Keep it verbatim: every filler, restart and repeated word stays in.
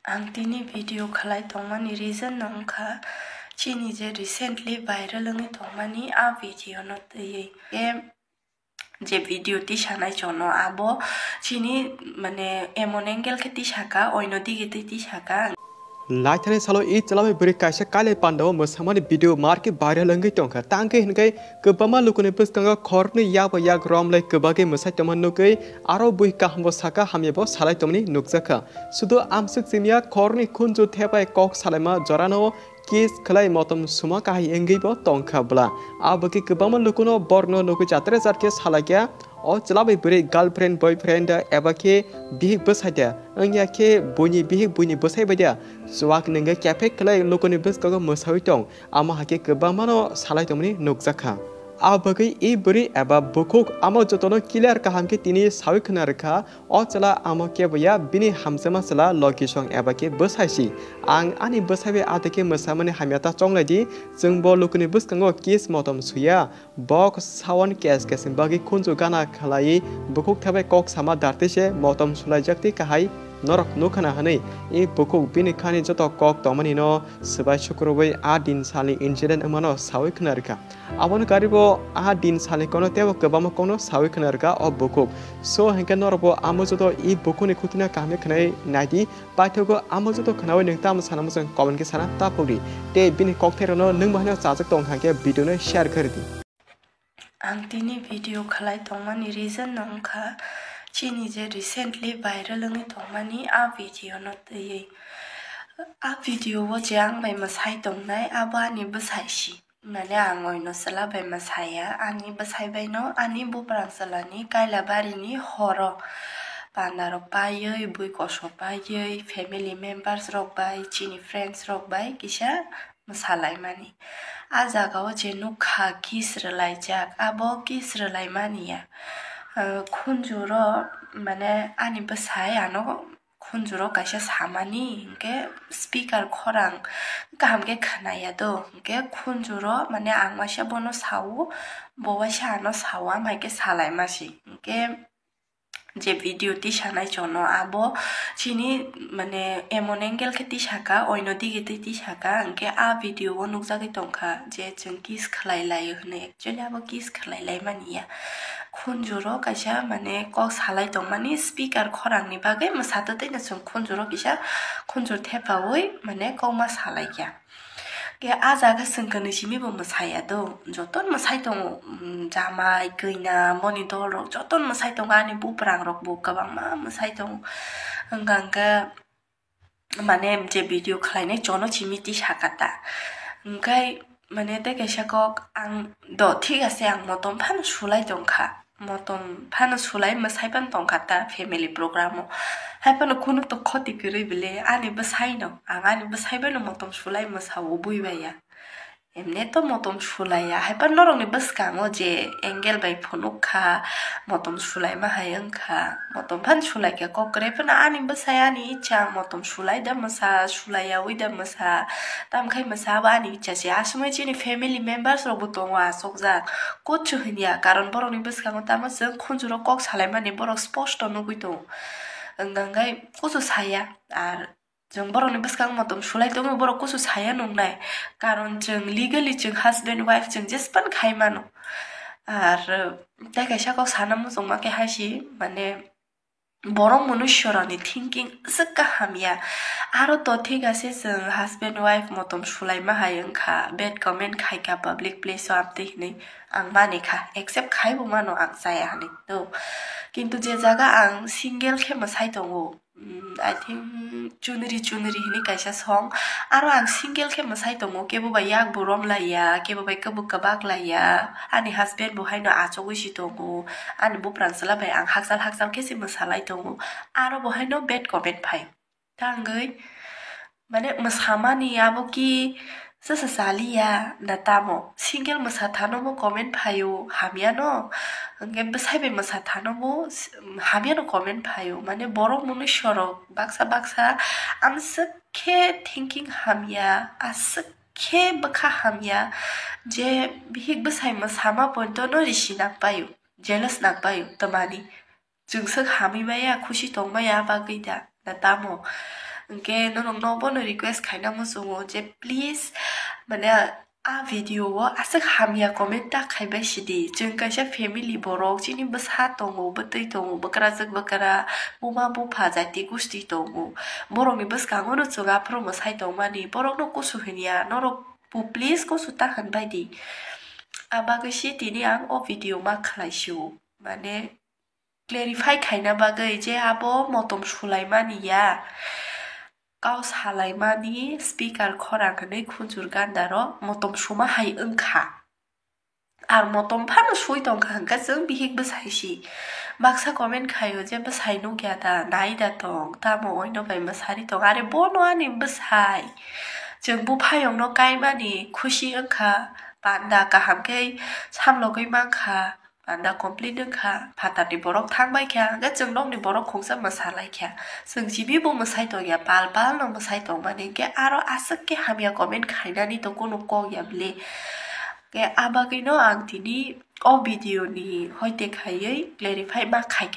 Ang tini video khlai tongmani reason no wngkha, chini je recently viral wngwi tongmani a video no twiwi. Em, je video tisanai chono abo chini mane emon angle khe tisaka, oino dige twi tisaka. Laithani salo i chwla bai bwrwi kaisa kailai pandao mwsamani video markhe viral wngwi tongkha. Tangkhe hinkhai kwbangma lukuni bwskango khoroknwi yak bai yak romlai kwbagwi mwsai tongma nukwi aro bui kahambo saka hamyabo salai tongmani nukjakha. Sudu amswk simya khoroknwi khunju thepai kok salaima jorano kiss khlai motom suma kahai wngwi bo tongkha bwla. Abokhe kwbangma lukuno borokno nukwi jatere jat khe salaikha. O chwla bai bwrwi girlfriend, boyfriend da eba khe bihik bwsai da wngya khe buini bihik buini bwsai bai da chuak nungwi kephek khlai lukuni bwskango mwsawi tong. Amo hai khe kwbangmano salai tongmani nukjakha. A bagwi i bwrwi eba bukhuk amo jotono clear kaham khe tini sawi khna rwkha. O chwla amo kebo ya bini hamjakma chwla Lokisong eba khe bwsai si. Ang ani bwsai bai adai khe mwsamani hamya ta chonglai di. Chwng bo lukuni bwskango kiss motom suya. Bok sawan kes kes bagwi khunju gana khlaiwi bukhuk thebai kok sama dartwi se motom sulaijak twi kahai norok nukhana hwnwi i bukhuk bini khani joto kok tongmani no swbai sukrubwi a din salni incident wngmano sawi khna rwkha. Aboni karibo a din salni kono teibo kwbangma kokno sawi khna rwkha o bukhuk. So hinkhe norokbo amo joto i bukhukni khutino kaham khe khwnai naidi. Paithago amo joto khnaui nwng tamo sana muchung comment khe sana tapukdi. Tei bini kokthairokno nwng bahino chajak tong kha khe video no share kharidi. Ang tini video khlai tongmani reason no wngkha, chini je recently viral wngwi tongmani a video no twiwi. A video o je ang bai mwsai tongnai abo ani bwsai si. Mane ang oino chwla bai mwsaya, ani bwsai baino ani buprang chwlani Kailabari ni horo panda rok paiwi, bui kosok paiwi, family members rok bai, chini friends rok bai kisa mwsalaimani. A jaga o je nukha kiss rwlaijak, abo kiss rwlaimani ya. Ah, khunjuro mane ani bwsai ano khunjuro kaisa samani, hinkhe speaker khorang kaham khe khwnaya do, hinkhe khunjuro mane ang waisa bono sao, bo waisa ano sao, amhaikhe salaima si. Hinkhe je video tisanai chono abo chini mane emon angle khe tisaka, oino dige twi tisaka, hinkhe a video o nukjagwi tongkha je chwng kiss khlai laio hwnwi. Actually abo kiss khlai lai mani ya. Khunjuro kaisa mane kok salai tongmani speaker khorangni bagwi mwsatwi twino chwng khunjuro kisa khunjur thepaui mane kokma salaikha. Khe a jaga chwng kwnwi simi bo mwsaya do. Joto mwsai tongo, mm, jamai, kwina, moni dol rok joto mwsai tongo, ani buprang rok bo kwbangma mwsai tongo. Wngkha hwnkhe mane je video khlainai chono chimi tisaka ta. Hwnkhe mane tei kaisa kok ang do thik ase, ang motom phano sulai tongkha. Motom phano sulai mwsai phano tongkha ta family program o. Hai phano kunu to khoti kwrwi bele ani bwsai no, ang ani bwsai bai no motom sulai mwsao bui bai ya. Emne to motom sulai ya, hai phano norok ni bwskango je angle bai phunuk kha, motom sulai ma hai wng kha, motom phano sulai kha kok kwrwi phano ani bwsai ani icha ang motom sulai da mwsa, sulai ya wi da mwsa, tam khai mwsa abo ani icha se. Aswk chini family members rok bo tongo achukjak. Kuchu hinya, karon borokni bwskango tamo chwng khunjuro kok salaimani borok sposto nugwi tongo. Wngkha hwnkhe kuchu saya, ar chwng borokni bwskango motom sulai tongo, borok kuchu saya nungnai. Karon chwng legally chwng husband wife chwng jespan khai mano. Ar tei kaisa kok sana muchungma khe hai si, mane, borok munusorokni thinking aswk kaham ya. Aro to thik ase, chwng husband wife motom sulaima hai wngkha, bad comment khaikha public place o amtwi hinwi ang manikha, accept khaibo mano ang chaya hinwi to. Kintu je jaga ang single khe mwsai tongo, mm, I think chunri chunri hinwi kaisa song, aro ang single khe mwsai tongo, kebo bai yak bo rom laiya, kebo bai kwbuk kwbak laiya, ani husband bo haino achugwi si tongo. Ani buprang chwla bai ang hakchal hakchal khe se mwsalai tongo. Aro bo haino bad comment phai. Tangwi mane mwsamani abo ki chwsa chaliya na tamo? Single mwsa thano bo comment phaio, hamya no. Hwnkhe bwsai bai mwsa thano bo s-, hamya no comment phaio. Mane borok munusorok baksa baksa amswk khe thinking hamya, aswk khe bwkha hamya je bihik bwsai mwsama poito no risi nang paio, jealous nang paio, twmani. Chwng swk hamwi maya, khusi tong maya, a bagwi da, na tamo? Hwnkhe norokno bono request khaina muchungo je please, mane, a video o aswk hamya comment ta khaibai sidi. Chwng kaisa family borok, chini bwsa tongo, bwtwi tongo, bwkrajwk bwkra, buma bupha, jati gusti tongo. Borokni bwskango no chwng aphuru mwsai tongmani, borokno kusu hinya, norok bo please kusu ta hinbai di. A bagwi se tini ang o video ma khlai sio, mane, clarify khaina bagwi je abo motom sulaimani ya. Kau salaimani speaker khorang hwnwi khunjur gandaro motom suma hai wngkha. Ar motom phano sui tongkha hwnkhe chwng bihik bwsai si. Baksa comment khaio je bwsai nukya da, nai da tong, tamo oino bai mwsari tong. Are bono ani bwsai. Chwng buphayungno kaimani khusi wngkha, panda kaham khe samlogwi mankha. Panda complete wngkha, phatarni borok thangbai kha, hwnkhe chwng nokni borok khungsa mwsa lai kha. Chwng chini bo mwsai tongya, pal pal no mwsai tongmani, hwnkhe aro aswk khe hamya comment khainani to kunu kok ya bwle. Hwnkhe a bagwino ang tini o video ni hoite khaiwi clarify ma khaikha